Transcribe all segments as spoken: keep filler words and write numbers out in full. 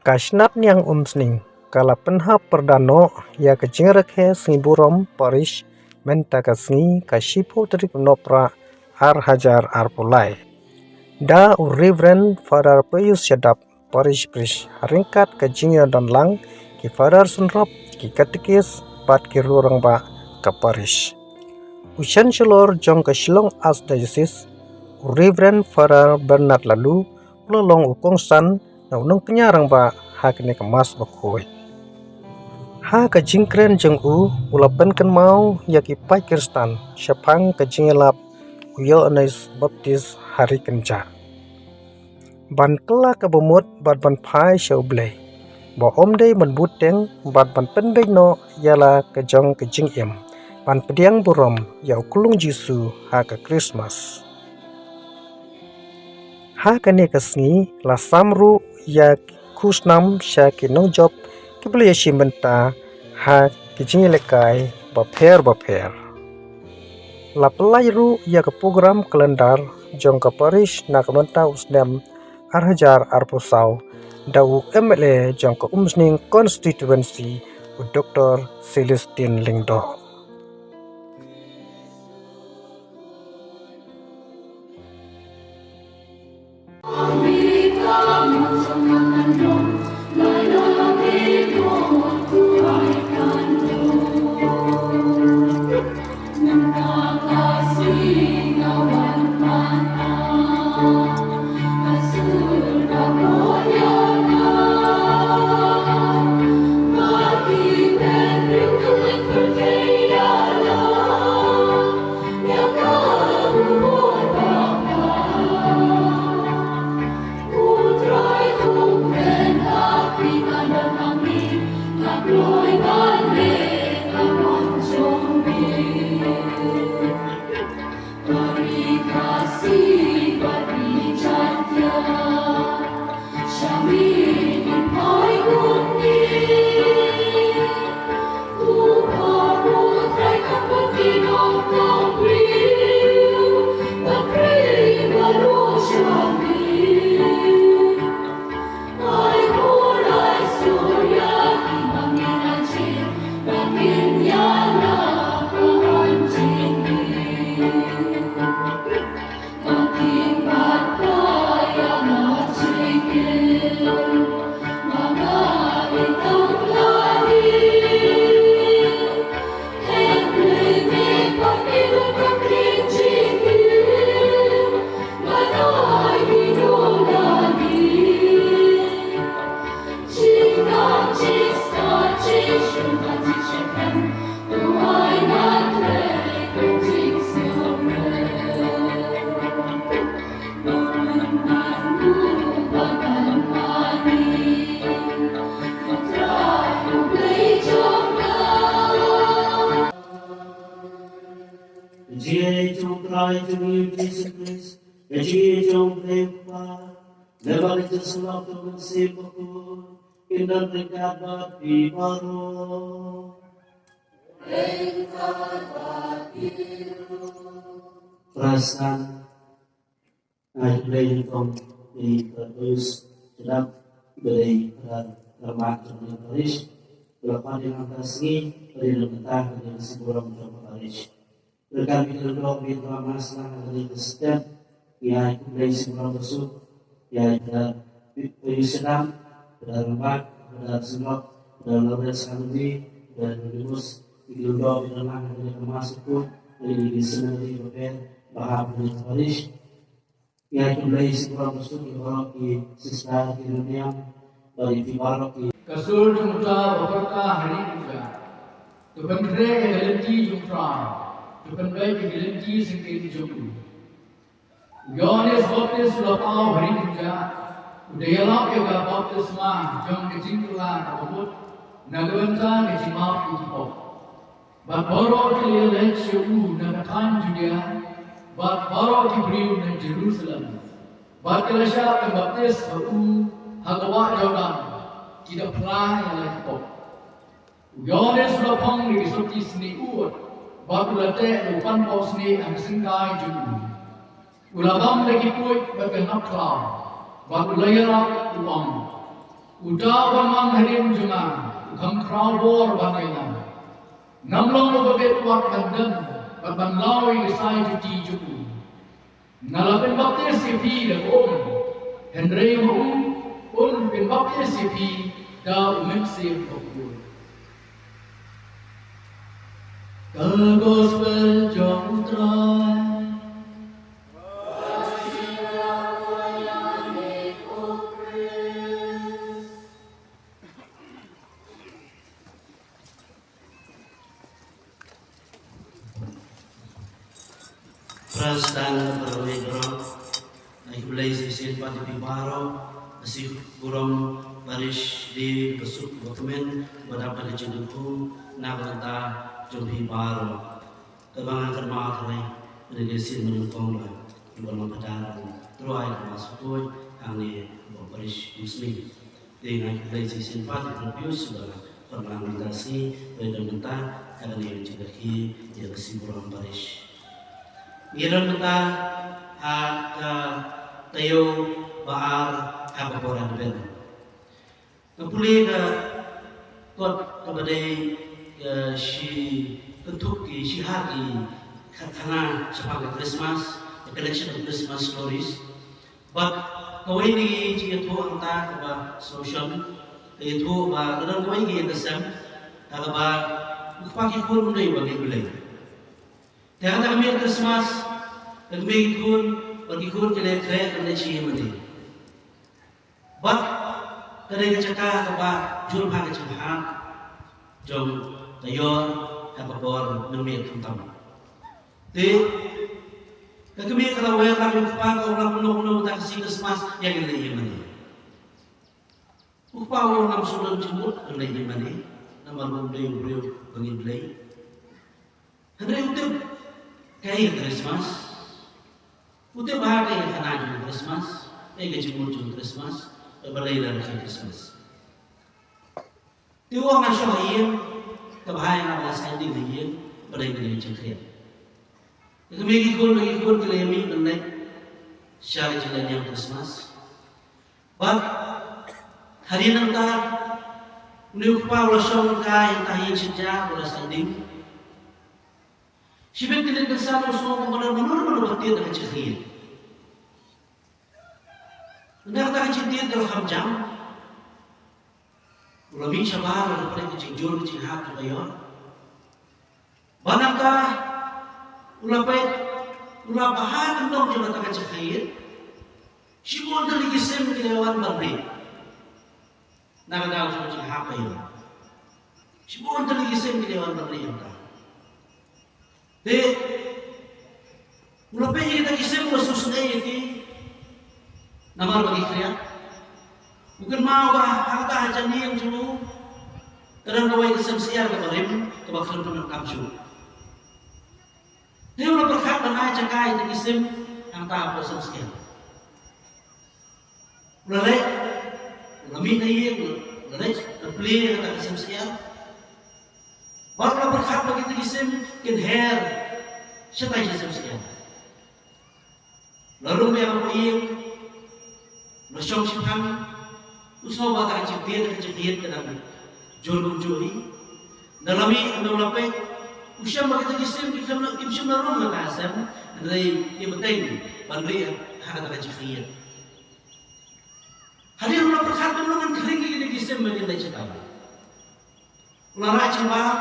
Ka Shnat Niang Umsning ka la pynhap pyrda noh ïa ka jingrakhe sngi burom parish mynta ka sngi ka shiphew tarik u Nohprah ar hajar arphew lai. Da u Reverend Father Pius Shadap, parish priest, ha ryngkat ka jingïadonlang ki Father Synrop, ki katekis bad ki rangbah ka parish. U Chancellor jong ka Shillong Archdiocese, u Reverend Father Bernard Laloo, u la long u kongsan na u nongkñia rangbah ha kane ka Mass Bakhuid. Ha ka jingkren jong u, u la pynkynmaw ïa ki paid Khristan shaphang ka jingïalap u Ïoannis Baptist ha ri kynjah. Ban kylla ka bamut bad ban phai sha U Blei, ba ym dei ban bud teng, bad ban pynbeit noh ïa la ka jong ka jingim, ban pdiang burom ïa u Khunlung Jisu ha ka Christmas. Ha kane ka sngi la sam ruh ïa ki khusnam sha ki nongjop kiba la ïashim bynta ha ki jingïalehkai bapher bapher. La pyllait ruh ïa ka program kalendar jong ka parish na ka bynta u snem ar hajar arphew saw da u M L A jong ka Umsning constituency, u Doktor Celestine Lyngdoh. Ka jingïeit jong U Trai jong ngi U Jisu Khrist, ka jingïeit jong U Blei U Kpa, lem bad ka jingïasyllok jong U Mynsiem Bakhuid, kin don ryngkat bad phi baroh. Trai Soitan, ai khublei nyngkong ïa i Father Pius Shadap, ba dei Father rangbah jong ka parish, ba la pan ïa nga mynta ka sngi, ba dei na ka bynta ka jingïaseng burom jong ka parish. Ryngkat bad ki lyngdoh kiba ïa pynlong mass lang ha kane ka step, ngi ai khublei shibun ba suk ïa i Father Pius Shadap, Father rangbah, Father Synrop, Father Lawrence Handy, Father Nicodemus, ki lyngdoh kiba ïa pynlong ha kane ka mass bakhuid, ha kine ki seminary bapher ba hap ha kane ka parish. Ngi ai khublei shibun ba suk ïa baroh ki sister, ki rynïeng, bad ïa phi baroh ki. Ka sur jong uta uba pyrta ha ri kynjah, to pynkhreh ïa ka lynti jong U Trai, to pynbeit ïa ka lynti syngkien jong u. U Ïoannis Baptist u la paw ha ri kynjah, u da ïalap ïa ka baptisma jong ka jingkylla kaba mut na ka bynta ka jingmap ki pop. Bad baroh ki la ïaleit sha u na ka thaiñ Judia, bad baroh ki briew na Jerusalem. Bad ki la shah pynbaptis ha u ha ka wah Jordan, ki da phla ïa la ki pop. U Ïoannis u la phong da ki sotti snieh ud, bad u la teh da u pansneh ha ka syngkai jong u. U la bam da ki puit bad ka ngap khlaw, bad u la ïarap u ong: Uta uban wan hadien jong nga u kham khraw bor ban ïa nga. Ngam long uba bit wat ban dem bad ban law ïa ki sai juti jong u. Nga la pynbaptis ïa phi da ka um, hynrei ma u un pynbaptis ïa phi da U Mynsiem Bakhuid. Ka Gospel jong U Trai. Protestant Brotherhood, ai khublei shisien pat ïa phi baroh, ka Seng Burom Parish, da ka suk ka kmen bad da ka jingdukhu na ka bynta jong phi baroh. Kaba nga kynmaw trai, ynda ka sien mynnyngkong ba, ïa ban long phadar, trai kaba sukoi hangne ha Parish Muslim. Te nga khublei shisien pat ïa u Pius ba la khot lang mynta shi, ba don mynta ha kane ka jingkyrkieh ïa ka Seng Burom Parish. Ngi don mynta ha ka taïew ba ar ha ka por Advent. Nga pule ka kot kaba dei, eh, shi kynthup ki, shi har ki kha-, khana shaphang ka Christmas, The Collection of Christmas Stories. Bad kawei na ki jingïathuh hangta kaba solution, ka ïathuh ba ka don kawei ka ïing ka sem, kaba u kpa ki khun um dei uba ngeit Blei. Te hangta ka miet Christmas, ka kmie ki khun, bad ki khun ki leh khreh, ki leh shi ïing mane. Bad ka dei ka jaka kaba jur bha ka jinghap jong ka ïor ha ka por mynmiet khamtam. Te ka kmie ka la wer lang ïa u kpa, ka ong, kumno kumno mynta ka sngi Christmas ïa ngin leit ïing mane. U kpa u ong, ngam sngewdon jingmut ban leit ïing mane namar um dei u briew ba ngeit Blei. Hynrei u tip kaei ka Christmas. U tip bha kaei ka khana jong ka Christmas, kaei ka jingmut jong ka Christmas, bad balei la rakhe Christmas. Te u ong, ngan shong ha ïing, kaba bha ïa nga ba ngan sait ding ha ïing, balei ngin ïa jingkhriat. Ïa ka kmie ki khun, ki khun ki la ïa mih ban leit sha ka jingleit niam Christmas. Bad hadien nangta une u kpa u la shong lyngkha ïa ka ïing sha ïing, u la sait ding. Shibit ki leit ban sah, u sngew kumba don mano mano ba tied da ka jingkhriat. Ynda kata ka jingtied ka la kham jam, u la mih shabar, u la peit ka jingjur ka jinghap jong ka ïor. Bad nangta u la peit, u la peit ha kyndong jong kata ka jingkhriat, shibun tylli ki sim ki la wan ban rieh na ka daw jong ka jinghap ka ïor. Shibun tylli ki sim ki la wan ban rieh hangta. Te u la peit ïa kita ki sim, u la sngewsynei ïa ki namar ba ki khriat. U kynmaw ba hangta ha janieng jong u ka don kawei ka sem syiar kaba rim, kaba khlem pyndonkam shuh. Te u la pyrkhat ban ai jaka ïa kita ki sim hangta hapoh sem syiar. U la leit, u la mih na ïing, u la leit, u la plie ïa kata ka sem syiar. Bad u la pyrkhat ba kita ki sim kin her shatai sha sem syiar. U la rung beit hapoh ïing, u la shong shiphang, u sngew ba kata ka jingtied ka jingkhriat ka dang jur kumjuh hi. Ynda la mih, ynda u la peit, u shem ba kita ki sim kim shym la, kim shym la rung ha kata ka sem, hynrei ki bteng ban rieh ha kata ka jingkhriat. Hadien u la pyrkhat kumno ngan khring ïa kine ki sim ba kin leit shatai. U la rah jingbam,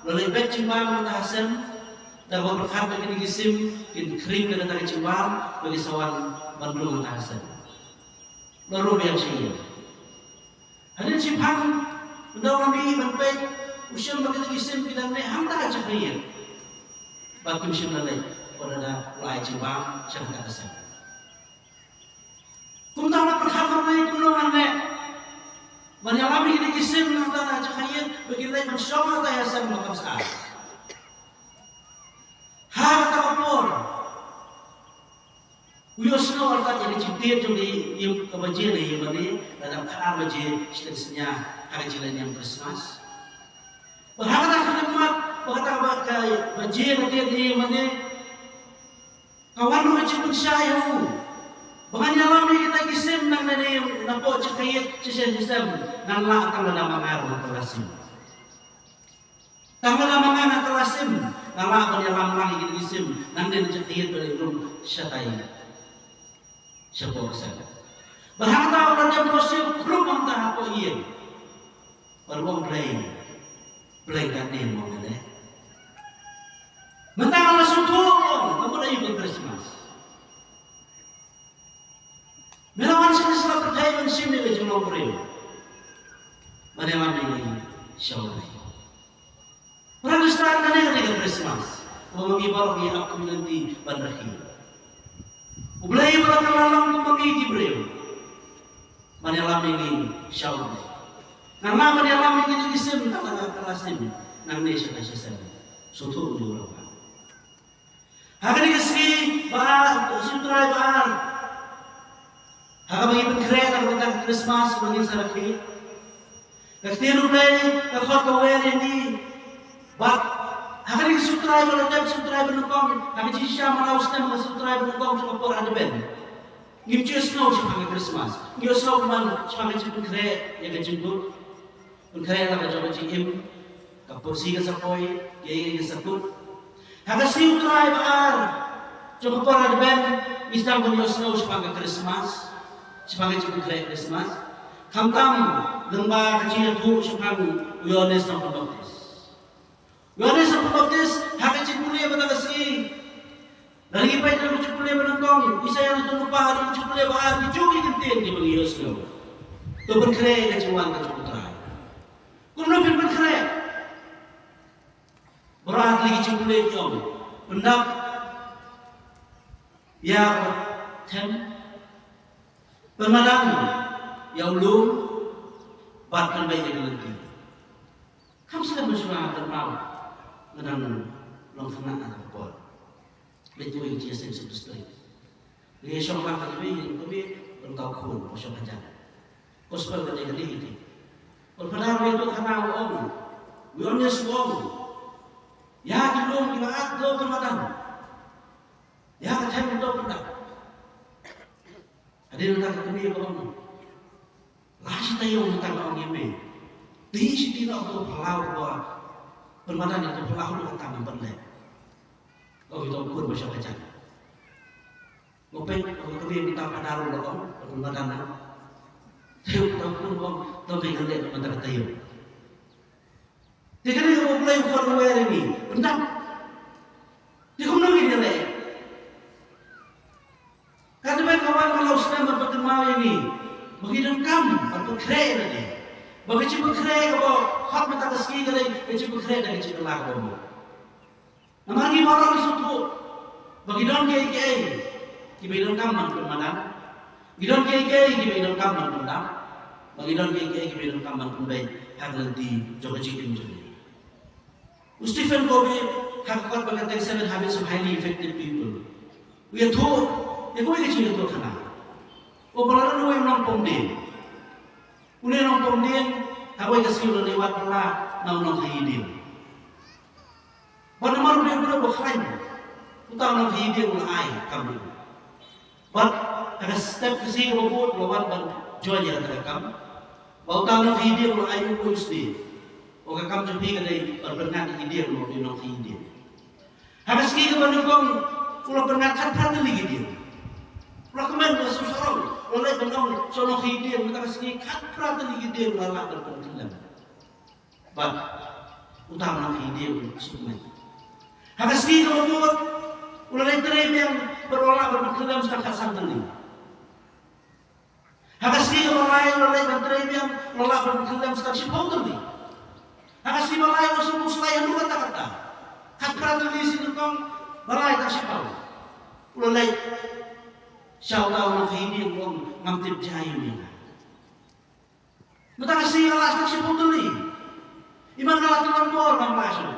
u la leit bet jingbam ha kata ka sem, da kaba pyrkhat ba kine ki sim kin khring da kata ka jingbam ba ki sa wan ban rung ha kata ka sem. U la rung biang sha ïing. Hadien shiphang, ynda u la mih ban peit, u shem ba kine ki sim ki dang neh hamta ha jaka ïing. Ba kim shym la leit, wat lada u la ai jingbam sha kata ka sem. Kumta u la pyrkhat marwei kumno ngan leh ban ïalam ïa kine ki sim na kata ka jaka ïing ba kin leit ban shong ha kata ka sem ba kham sah. Ha kata ka por u ïohsngew artat ïa ka jingtied jong ka ïing kaba jia na ïing mane, la dang khatar baje shiteng synñia ha ka jingleit niam Christmas. Bad ha kata ka khlieh mat, bad ha kata ka ba, ka, ba jia ka tied na ïing mane, ka wan ruh ka jingpynshai ha u. Ba ngan ïalam ïa kita ki sim nangne, napoh jaka ïit shisha shisem, ngan lah tang lada ma nga ruh ha ka la sim. Tang lada ma nga ha ka la sim, ngan lah ban ïalam lang ïa kita ki sim nangne na jaka ïit ba la ïalam shatai shapoh ka sem. Bad hangta u la dep u shu khrum hangta hapoh ïing. Bad u ong, Blei, Blei, katne mo nga leh. Mynta nga la sngewthuh, ka mut aïu ka Christmas. Me la wan sha ka sla pyrthei ban shim ïa ka jinglong briew. Ban ïalam ïa ngi sha U Blei. Para Khristan, kane ka dei ka Christmas kaba ma ngi baroh ngi ap kum lynti ban rakhe. U Blei uba la kylla long kum ma ngi ki briew ban ïalam ïa ngi sha U Blei. Ngan lah ban ïalam ïa ngi da ki sim, tang la ka la sim nangne shatai shisem. Sngewthuh ïa u Blei. Ha kane ka sngi ba ar, ka sngi U Trai ba ar, ha kaba ngi pynkhreh na ka bynta ka Christmas ba ngin sa rakhe, ka ktien U Blei ka khot ka wer ïa ngi. Bad ha kane ka sngi U Trai ba la dep, sngi U Trai ba nyngkong, ha ka jingshisha man la u snem, ka sngi U Trai ba nyngkong jong ka por Advent, ngim ju ïohsngew shaphang ka Christmas. Ngi ïohsngew kumno shaphang ka jingpynkhreh ïa ka jingkut. Pynkhreh la ka jong ka jingim, ka pyrsi ka sa poi, kiei kiei ki sa kut. Ha ka sngi U Trai ba ar jong ka por Advent, ngi sdang ban ïohsngew shaphang ka Christmas, shaphang ka jingpynkhreh Christmas. Khamtam lyngba ka jingïathuh shaphang u Ïohannes Nongpynbaptis. Ïohannes Nongpynbaptis, ha ka jingpule mynta ka sngi, lada ngi peit na ka jingpule ba nyngkong, Isaïah na ka lynnong ba ar, na ka jingpule ba ar, ki juh ki kyntien kiba ngi ïohsngew. To pynkhreh ïa ka jingwan ka jong U Trai. Kumno phin pynkhreh? Baroh ar tylli ki jingpule ki ong, pyndap ïa u them, pynmadan ïa u lum, bad pynbeit ïa ka lynti. Kam sngewthuh shuwa kynmaw, nga dang long khynnah ha ka por. Leit wei ka jingïaseng Sub District. Ngi shong lang ha kawei ka miet, ban tau khun ba shong hajan. Gospel ka dei ka dei iti. Ol Phadar wei tu khana u ong, u Ïoannis u ong, ïa ki lum kiba at to pynmadan, ïa ka them to pyndap. Hadien nangta ka kmie ka ong, la shi taïew nangta nga ong ïa me, te shi taïew na uto u phyllaw uba pynmadan, ïa uto u phyllaw ruh kata ngam pat leh. Ong ïa uto u khun ba shong hajan. Nga peit, ong ka kmie mynta, Phadar ruh la ong, ba pynmadan na. Te uto u khun u ong, to me ngan leh mynta ka taïew. Te kane kaba U Blei u khot u wer ïa ngi, pyndap. Te kumno ngin ïaleh? Ka dei ban ka wan man la u snem ban pynkynmaw ïa ngi ba ngi donkam ban pynkhreh ïa lade. Ba ka jingpynkhreh kaba khot mynta ka sngi ka dei ka jingpynkhreh da ka jingkylla kaba mut. Namar ngi baroh ngi sngewthuh ba ngi don kiei kiei kiba ngi donkam ban pynmadan. Ngi don kiei kiei kiba ngi donkam ban pyndap. Ba ngi don kiei kiei kiba ngi donkam ban pynbeit ha ka lynti jong ka jingim jong ngi. U Stephen Covey, ha ka kot ba kyrteng Seven Habits of Highly Effective People, u ïathuh ïa kawei ka jingïathuh khana. U ong ba la don uwei u nongpom dieng. Une u nongpom dieng, ha kawei ka sngi u la leit wad bylla na u nongkhaïi dieng. Bad namar u dei u briew ba khlaiñ, uta u nongkhaïi dieng u la ai kam ïa u. Bad ha ka step ka sngi kaba bud u la wan ban join ïa kata ka kam. Bad uta u nongkhaïi dieng u la ai ïa u, u sdie. U ong, ka kam jong phi ka dei ban pynngat ïa ki dieng, u nongkhaïi dieng. Ha ka sngi kaba nyngkong u la pynngat khatphra tylli ki dieng. U la kmen, u la sngewsarong, u la leit ban ong sha u nongkhaïi dieng, mynta ka sngi khatphra tylli ki dieng u la lah ban pynkhyllem. Bad uta u nongkhaïi dieng u sngewkmen. Ha ka sngi kaba bud u la leit trei biang bad u la lah ban pynkhyllem sa khatsan tylli. Ha ka sngi kaba lai u la leit ban trei biang, u la lah ban pynkhyllem sa shiphew tylli. Ha ka sngi ba lai u la sngewsarong ïa kata kata. Khatphra tylli, sngi nyngkong, ba lai, tang shiphew. U la leit sha uta u nongkhaïi dieng u ong, ngam tip jai ïa me. Mynta ka sngi nga la sdang shiphew tylli. Iman nga la tymmen bor, ngam lah shuh.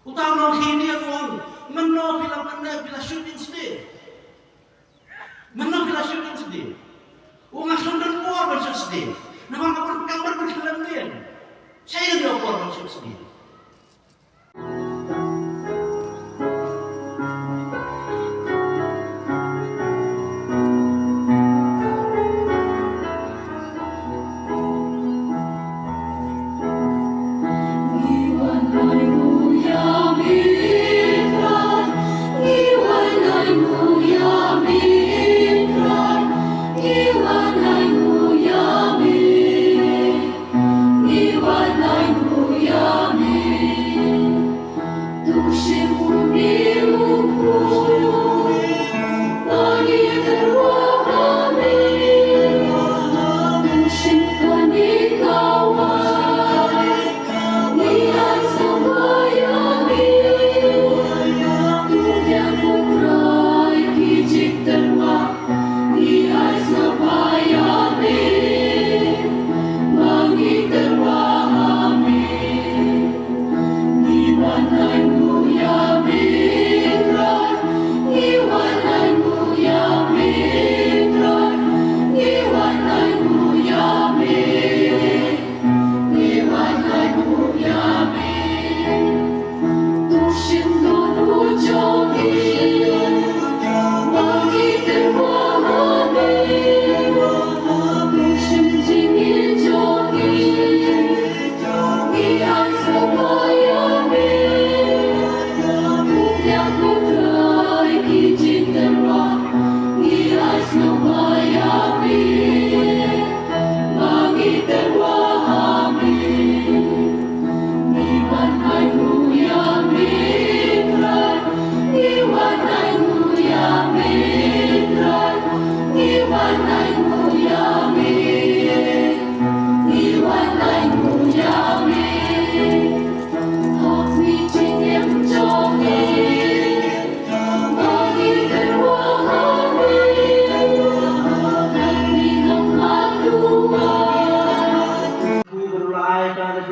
Uta u nongkhaïi dieng u ong, mynno phi la, mynno phi la shooting sdie? Mynno phi la shooting sdie? U ong, nga shu don bor ban shoot sdie. Namar nga pyrkhat ban pynkyllem dieng. Shaei nga ïoh bor ban shoot sdie?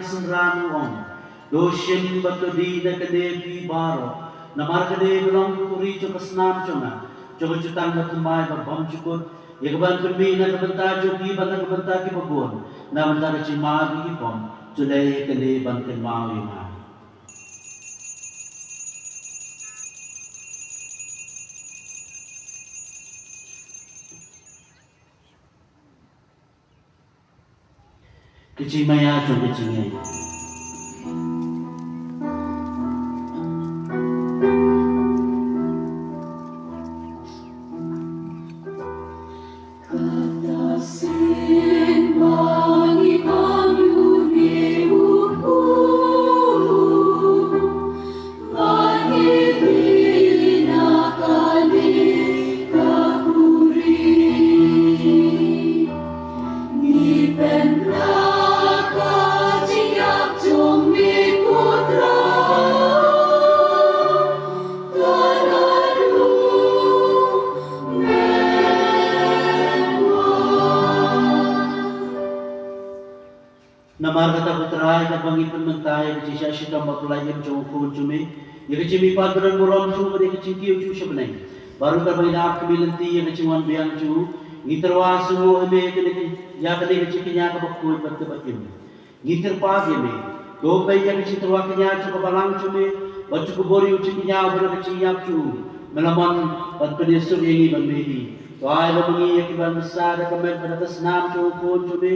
Synran u ong, to shim bad to dih na kane phi baroh, namar kane ka long ka kuri jong ka snam jong nga, jong ka jutang bathymmai bad bymjukut, ïa kaban pynmih na ka bynta jong phi bad na ka bynta kiba bun, na bynta ka jingma bad ki pop. To leh kane ban kynmaw ïa nga. Ka jingmaïa jong ka jingngeit. Namar kata ko Trai, kaba ngi pynmynta ïa ka jingshah shitom bapla im jong u Khun jong me, ïa ka jingmihpat ba don burom jong u bad ïa ka jingkiew jong u sha bneng. Baroh kaba ngi ap ka mih lynti ïa ka jingwan biang jong u, ngi tyrwa sngewnguh ïa me ïa kane ka jingkñia kaba khuid bad kaba im. Ngi kyrpad ïa me, to peit ïa ka jingtyrwa kñia jong ka balang jong me, bad to kubur ïa u jingkñia uba na ka jingïap jong u. Me la mon ban pynïasuk ïa ngi bad me hi. To ai ba ma ngi ïa ki ban bsa da ka met bad da ka snam jong u Khun jong me,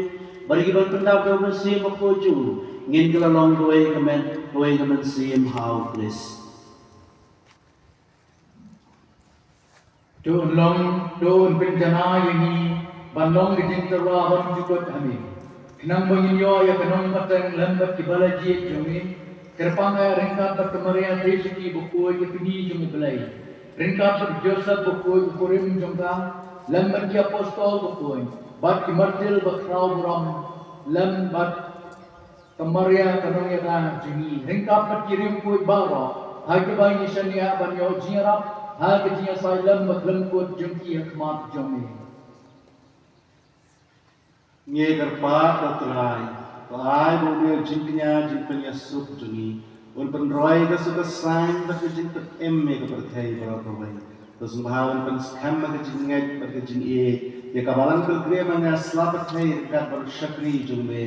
bad ïa ki ban pyndap da u Mynsiem Bakhuid jong u, ngin kylla long kawei ka met kawei ka mynsiem ha u Khrist. To un long, to un pynjanai ïa ngi ban long ka jingtyrwa bymjukut ha me, khnang ba ngin ïoh ïa ka nongpateng lem bad kiba la jied jong me. Kyrpang ïa ryngkat bad ka Maria Theisotti bakhuid ka kmie jong u Blei, ryngkat bad Joseph bakhuid u kurim jong ka, lem bad ki apostol bakhuid bad ki martir bakhraw burom, lem bad ka Maria ka nongïada jong ngi, ryngkat bad ki riewkhuid baroh, ha kiba ngi shaniah ban ïoh jingïarap ha ka jingïasaid lem bad lyngkut jong ki ha khmat jong me. Ngi kyrpad, ko Trai, to ai ba une u jingkñia jingpynïasuk jong ngi un pynroi ka suk ka saiñ bad ka jingpynim ïa ka pyrthei baroh kawei. To sngewbha un pynskhem ha ka jingngeit bad ka jingïeit ïa ka Balang Pilgrim ban ïaslap pyrthei ryngkat bad u shakri jong me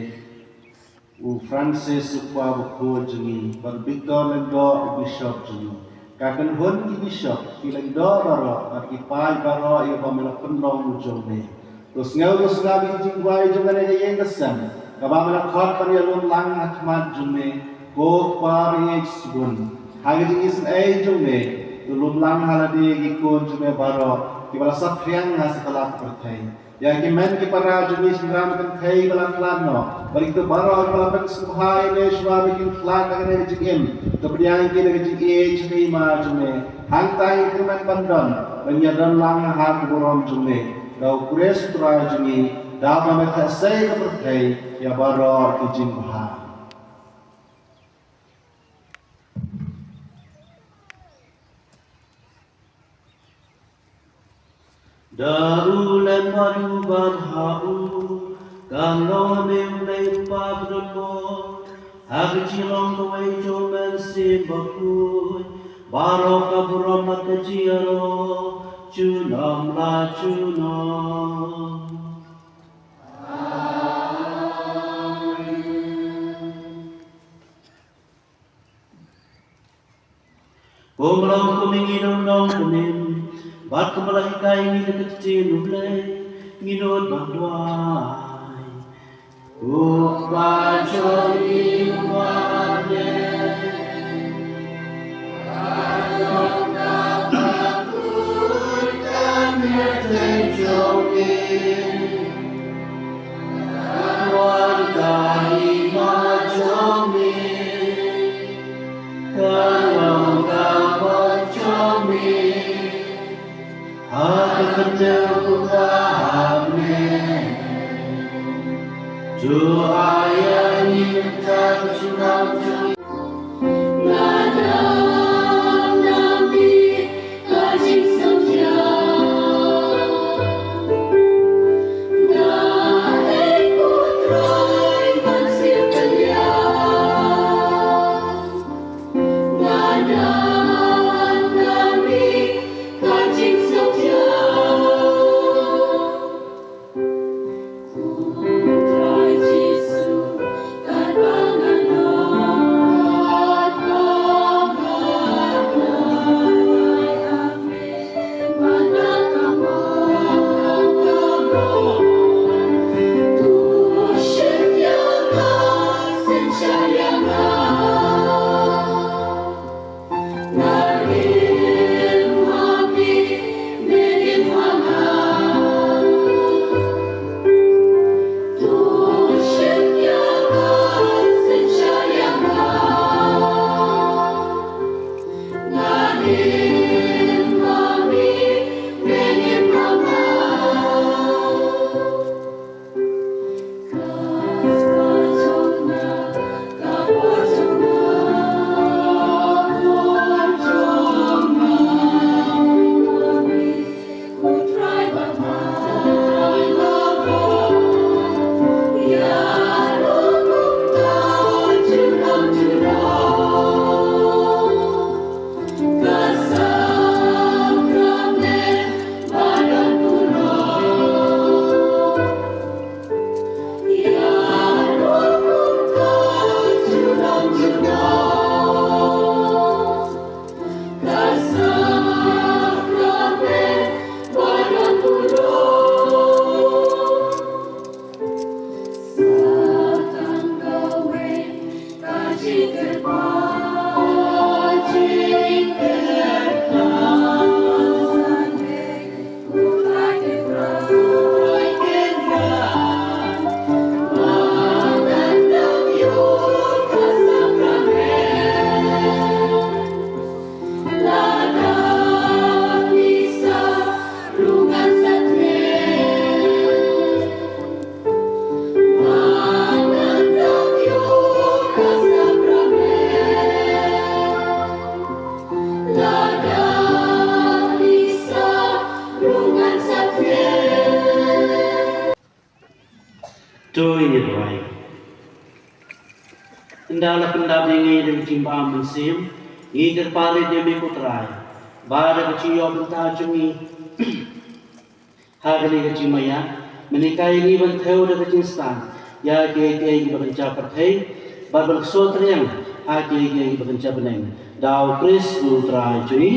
u Francis u Kpa Bakhuid jong ngi, bad u Victor Lyngdoh u Bishop jong ngi. Ka kynhun ki Bishop, ki Lyngdoh baroh bad ki paid baroh ïa ba me la pynlong u jong me. To sngew, to sngap ïa ki jingduwai jong kane ka ïing ka sem, kaba me la khot ban ïalum lang ha khmat jong me, ko Kpa bangeit sbun. Ha ka jingisynei jong me, to lum lang ha lade ïa ki khun jong me baroh kiba la saphriang ha satlak ka pyrthei. Ïa ki hynmen ki para jong ngi, shynrang kynthei ba la khlad noh, bad kito baroh kiba la pynsngewbha ïa me shuwa ba kin khlad na kane ka jingim, to pdiang ïa ki da ka jingïeit sha ka hima jong me. Hangta ngi kyrmen ban don, ban ïadon lang ha ka burom jong me, da u Khrist u Trai jong ngi, da ba me theh sei ka pyrthei ïa baroh ki jingbha. Da u lem bad u bad ha u, kan long ha me U Blei U Kpa badonbor, ha ka jinglong kawei jong U Mynsiem Bakhuid, baroh ka burom bad ka jingïaroh junom la junom. Kumba long kumne ngi don nongpynim, bad kumba la hikai ngi da ka ktien U Blei, ngin nud ban duwai. Ko Kpa jong ngi uba ha bneng, ka long ka kyrteng jong me. Wan ka hima jong me, kan long ka mon jong me, ha ka khyndew kumba ha bneng. To ai ïa ngi mynta ka jingdon jong ngi. Ynda la pyndap ïa ngi da ka jingbam mynsiem, ngi kyrpad ïa me ko Trai ba da ka jingïoh bynta jong ngi ha kane ka jingmaian, men hikai ïa ngi ban thew da ka jingstad ïa kiei kiei kiba kynja pyrthei bad ban kso triang ha kiei kiei kiba kynja bneng. Da U Khrist U Trai jong ngi.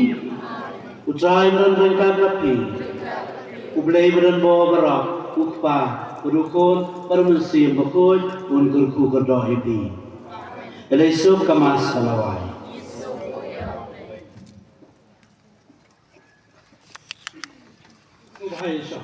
U Trai ba don ryngkat bad phi. U Blei ba don bor baroh, U Kpa bad U Khun bad U Mynsiem Bakhuid un kyrkhu kyrdoh ïa phi. Ïalei suk ka Mass ka la wai. Hai sha.